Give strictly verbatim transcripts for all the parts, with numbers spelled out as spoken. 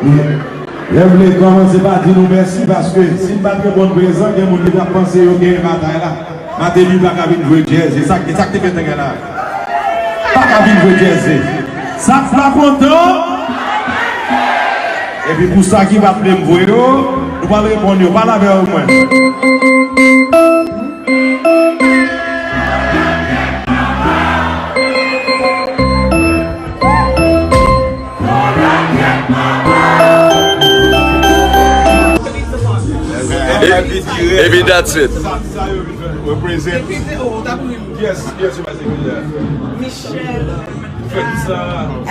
Lè m vle kòmanse pa di nou mèsi, paske si m pa t reponn prezan, gen moun ki t ap panse yo genyen batay la. Martelly pa ka vin jwe djèz. E sa, e sa k te fè nèg la. Pa ka vin jwe djèz. Sa k pa kontan. Epi pou sa ki pa t vle m voye yo, nou pral reponn yo. Pale avè yo mwen. Epi that's it. Represent. Yes, yes, Michel. Pou fè ki sa?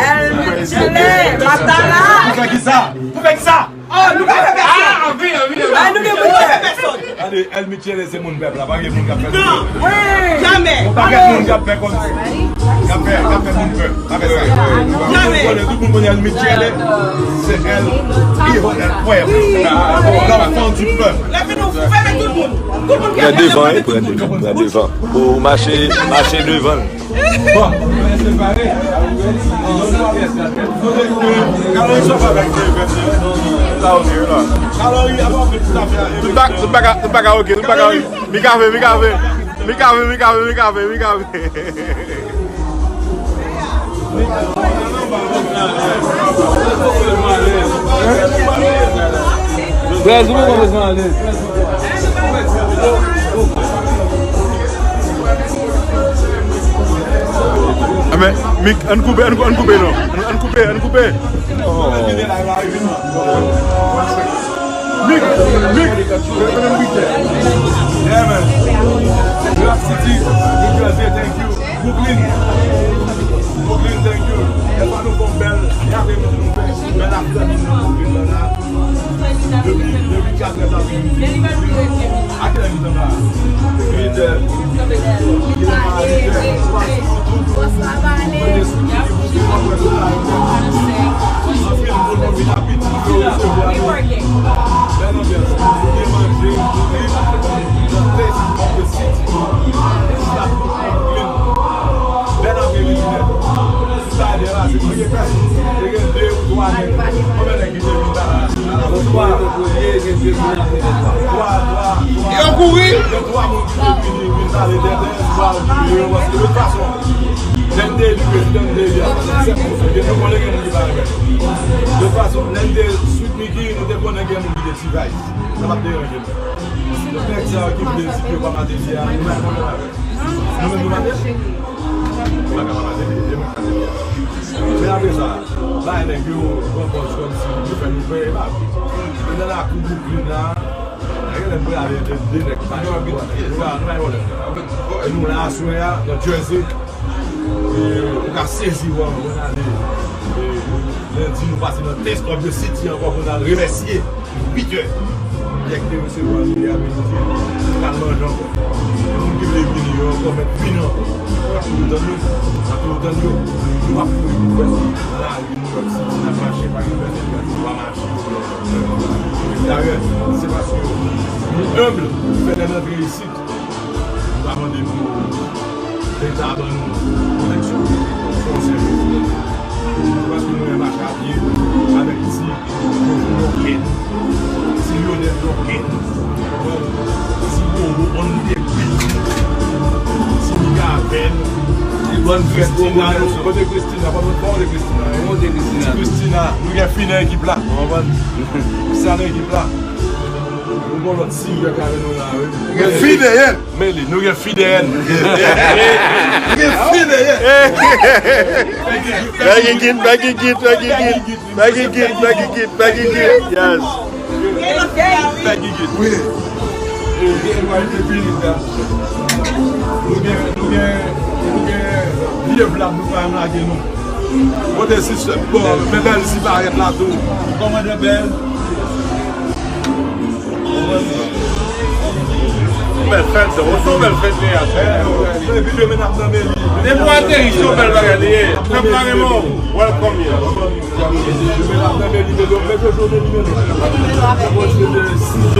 El Michele, Matala. Pou fè ki sa? Pou fè ki sa? Oh, nou pa fè pèsòn. Ah, anvi, anvi, anvi. Ah, nou gen pou fè pèsòn. Gade, El Michele se moun pèp la, pa gen moun k ap fè sa. Non. Jamè. Yon pakèt moun k ap fè kòmsi. K ap fè, k ap fè moun pè. Pa fè sa. Jamè. Tout moun konnen, tout moun konnen El Michele, se El Hijo del Pueblo. L'enfant du peuple. Lè fini, ou fèmen tout moun. Tout moun ki ap fè devan, pran devan, pran devan. Pou mache, mache devan. Bon, separe. Kalori sa pa bèk te fèt. Sa ou ye la. Kalori a pa fèt tout afè. Tout pa, tout pa ka, tout pa ka oke, tout pa ka oke. Mi kave, mi kave. Mi kave, mi kave, mi kave, mi kave. Prèz ou poko bezwen ale. Anben, Mik, ann koupe, ann, ann koupe non. Ann, ann koupe, ann koupe. Oh. Mik, Mik. Yeah, man. Rap City, New Jersey, thank you. Brooklyn. Brooklyn, thank you. Dèfwa nou fè yon bèl, y ap remèt nou fè bèl afè nan Brooklyn la. Depi, depi katrè tanpri. A kilè li tan la? Uit è. Anpil moun nan Vila Piti yo resevwa nou. Bèl anbyans. Byen manje, byen nan tèks, nan tèks. Bèl apremidi nèt. Sa de la, se premye pèsòn. Te gen de ou twa nèg. Konbyen nèg ki te vin la? Twa. Twa, twa, twa. Yo kouri. Gen twa moun ki te vini, vin pale de, de espwa, de, paske de tout fason, lè n te eli prezidan, n te eli a sèt pou san. Epi nou konnen gen moun ki pa renmen. De tout fason, lè n te Sweet Micky, nou te konnen gen moun ki te T-Vice. Sa p ap deranje nou. Donk, nèg sa yo ki vle di ke yo pa Martelly a, nou pa kontan avè yo. Nou menm nou Martelly. Nou pa ka pa Martelly, e mwen Martelly. Men apre sa, bay nèg yo pran pòz kòmsi yo fè nou pè, e pa vre. Nou nan lakou Brooklyn la, gen lè m prale avè de, de nèg ki pa gen pòz, nou pa, nou pa gen pwoblèm. E nou la aswè a, nan Jersey. E, ou ka sezi wè, mwen ale. E, lendi, nou pase nan Taste of the City ankò pou n al remèsye Peter. Nèg te resevwa nou yè apremidi, nou pral manje ankò. E moun ki vle vini yo ankò, mèt vini ankò. N ap toujou tann yo, n ap toujou tann yo. Nou p ap kouri pou fè nan lari, New York City, n ap mache, pa gen pèsòn ki ap di w pa mache. Dayè, se paske nou enb, nou fè lè n antre isit, nou pa mande pou Leta ban nou pwoteksyon, se yon sèl rezon. Se paske nou menm ak Javier, avèk ti Jojo Lòkèn, ti Lionel Lòkèn, konprann? Ti Bobo on the beat, ti Migavèl, ti Christina, kote Christina, pa mwen pa kote Christina, hein? Kote Christina? Ti Christina, nou gen fi nan ekip la, ou konprann? Sa nan ekip la. Nou gon lòt singer k avè nou la, wi. Gen fi dèyè n. Men li, nou gen fi dèyè n. Nou gen fi dèyè n. Peggy Kid, Peggy Kid, Peggy Kid, Peggy Kid, Peggy Kid, Peggy Kid. Yes. Peggy Kid. Wi. E, e, nou gen, nou gen, nou gen vye vlab nou pa lage nou. Kote sistèm, bon, men bèl si parèt la tou. Kòmandan Bèl. Bèl fèt, don. Se yon bèl fèt li ye. Epi demen n ap nan meli. Depi w ateri, se yon bèl bagay li ye. Pèp la renmen w. Welcome you. Demen n ap nan meli, meli, meli, meli, meli. Sis è,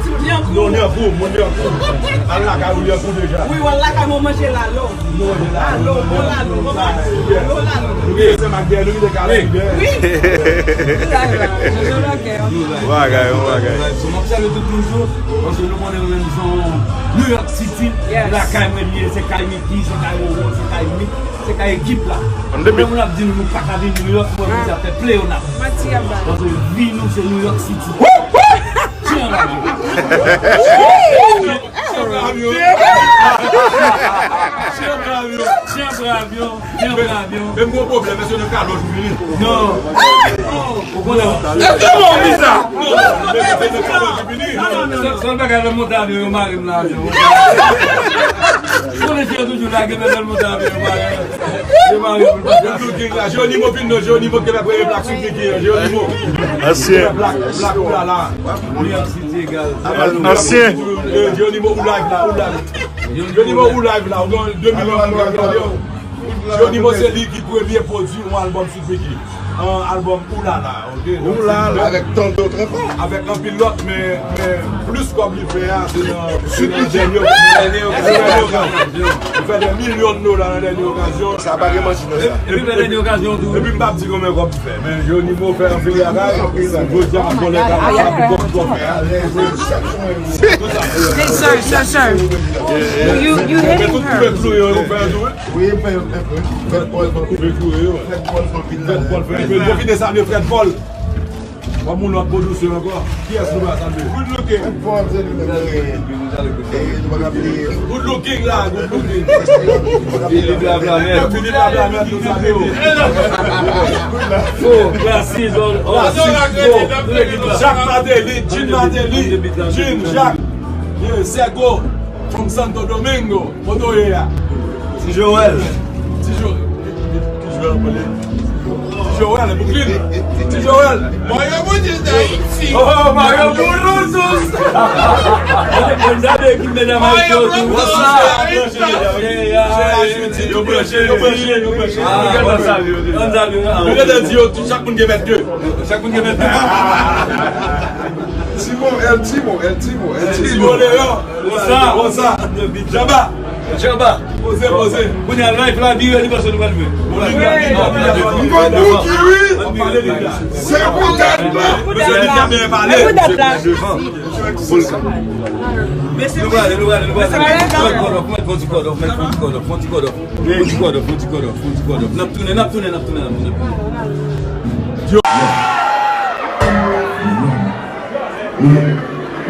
ti Lyankou. Non, Lyankou, moun Lyankou. Al lakay ou Lyankou deja. Wi, w al lakay mwen manje lalo. Non, lalo, bon lalo, bon lalo, lalo. Nou gen sèm ak dèyè, nou gen kale dèyè. Wi. Bagay, bagay. So, m ap salye tout moun tou, paske nou konnen nou menm se New York City. Lakay mwen li ye, se kay Mickey, se kay Roro, se kay Mick, se kay ekip la. Lè moun ap di nou, nou pa ka vin New York, mwen, moun sa fè pleonasyon. Paske vi nou se New York City. Chen avyon. Chen avyon. Chen avyon. Chen avyon. Chen avyon. Menm gwo pwoblèm, èske nou ka lòj ou vini? Non. Okontrè. Èske bon visa? Non. Sèl bagay lè monte avyon, yo mare m nan avyon. Konnen si yo toujou lage, men lè monte avyon, yo mare m. Yo mare m. Good looking la. Geronimo vin non, Geronimo ki te fè premye plak sou Kiki an, Geronimo. Ansyen. Plak, plak ou la la. New York City egal. Ansyen. Geronimo ou live la, ou live. Geronimo ou live la, ou gen de milyon moun k ap gade w. Geronimo se li ki premye pwodui yon albòm sou Biggie. Yon albòm Oulala, ok? Donk, Oulala. Avèk tant d'autres encore. Avèk anpil lòt, men, men plis kòb li fè a, se nan, se nan dènye, dènye okazyon. Li fè dè milyon dola nan dènye okazyon. Sa pa gen manti nan sa. Epi fè dènye okazyon tou. Epi m p ap di konbyen kòb li fè, men Geronimo fè anpil bagay. Jodi a, m ap vòlè bagay sa pou kòb li fè a. Hey, sir, sir, sir. You, you hitting her. Wi, m fè, m fè, m fè. Fèt Pòl fè anpil. Fèt Pòl fè anpil. Fèt Pòl fè anpil. Pwofite salye Fèt Pòl. W ap moun lòt pwodiksyon ankò. Kiyès nou va salye? Good looking. Fèt Pòl, se li menm. E, nou pa ka bliye. Good looking la, good looking. Philippe Lablamèt. Philippe Lablamèt, nou salye w. Fo, Classic, all, all six, fo. Tout ekip la. Jacques Martelly, Jean Martelly, Jean, Jacques, Sego, from Santo Domingo. Kote w ye a? Ti Joel. Ti Jo-, ki Joel w ap pale? Ti Joel, Brooklyn. Ti Joel. Mario Brutus de Ayiti. Oh, Mario Brutus. Ann gade ekip medam Ayiti yo tou. What's up? Yo branche, yo branche, yo branche. Ann salye yo. Ann salye yo. Yo gentan di yo tou, chak moun gen mèt de. Chak moun gen mèt de. Timo, El Timo, El Timo, El Timo. Timo Leon. Konsa. Konsa. Jamba. Jamba. Poze, poze. Kounye a, live la vire, li panse nou pral jwe. M konn Bouki, wi. Se pou tèt la. Mesye, li te byen pale. Nou prale, nou prale, nou prale. Fè ti kòdòf, fè ti kòdòf, fè ti kòdòf. Fè ti kòdòf, fè ti kòdòf, fè ti kòdòf. N ap tounen, n ap tounen, n ap tounen, n ap tounen.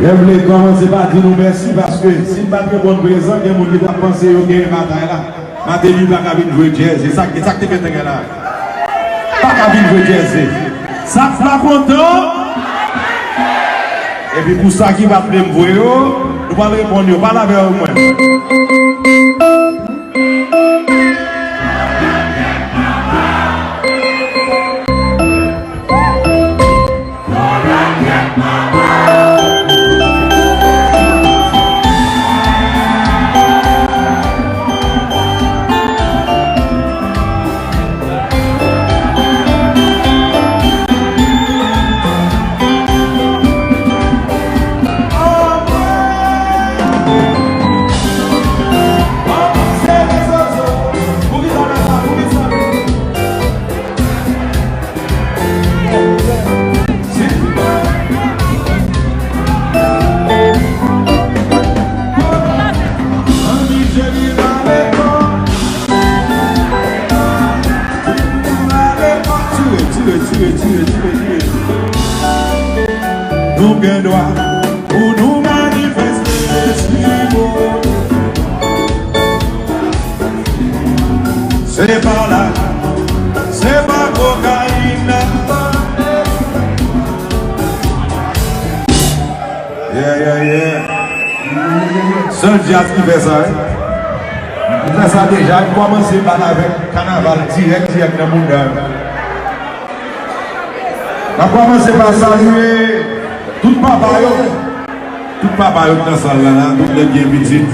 Lè m vle kòmanse pa di nou mèsi, paske si m pa t reponn prezan, gen moun ki t ap panse yo genyen batay la. Martelly pa ka vin jwe djèz. E sa, e sa k te fèt nèg la. Pa ka vin jwe djèz. Sa k pa kontan. Epi pou sa ki pa t vle m voye yo, nou pral reponn yo. Pale avè yo mwen. Nou gen dwa pou nou manifeste, Eskimo. Se pa la, se pa kokayin nan. Yeah, yeah, yeah. Jazz ki fè sa, wi. M fè sa deja, m kòmanse bal avèk kanaval dirèk, dirèk nan bounda. M ap kòmanse pa salye tout papa yo. Tout papa yo k nan sal la, la, tout nèg gen pitit.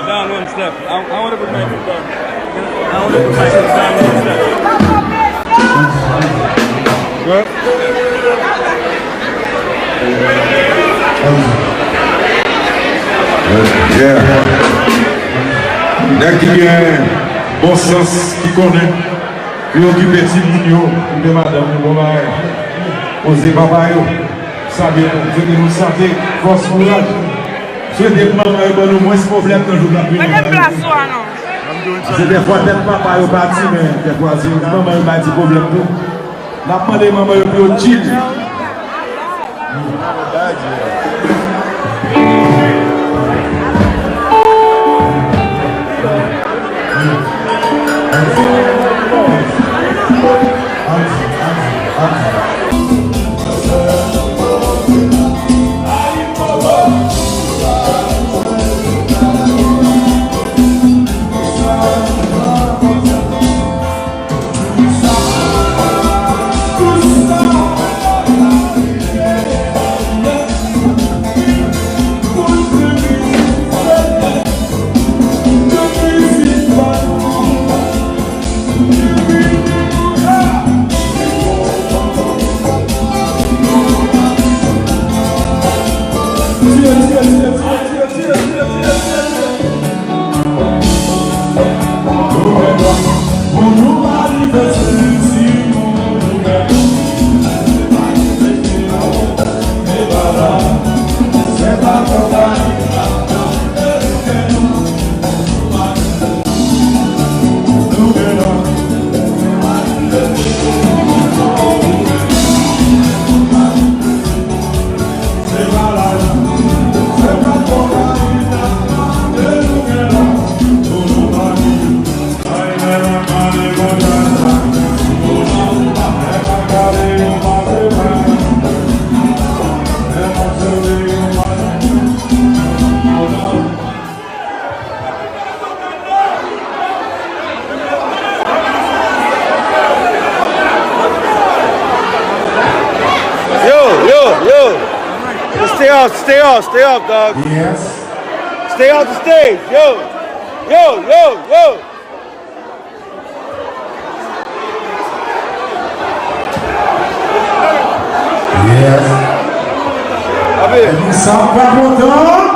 Down one step. I, I wanna put my foot down. I wanna put my foot down one step. Good. Yeah. Nèg ki gen bon sans, ki konnen, ki okipe timoun yo, okipe madanm yo, bon bagay. Poze papa yo. Salye nou, swete nou sante, fòs, kouraj. Swete pou manman yo ban nou mwens pwoblèm nan jou k ap vini. Mete plas ou a non. Se dèfwa tèt papa yo pati, men dèfwa se manman yo bay ti pwoblèm tou. N ap mande manman yo pou yo chill. Yo, yo, yo. Stay off, stay off, stay off, dog. Yes. Stay off the stage, yo. Yo, yo, yo. Yes. Sa pa kontan.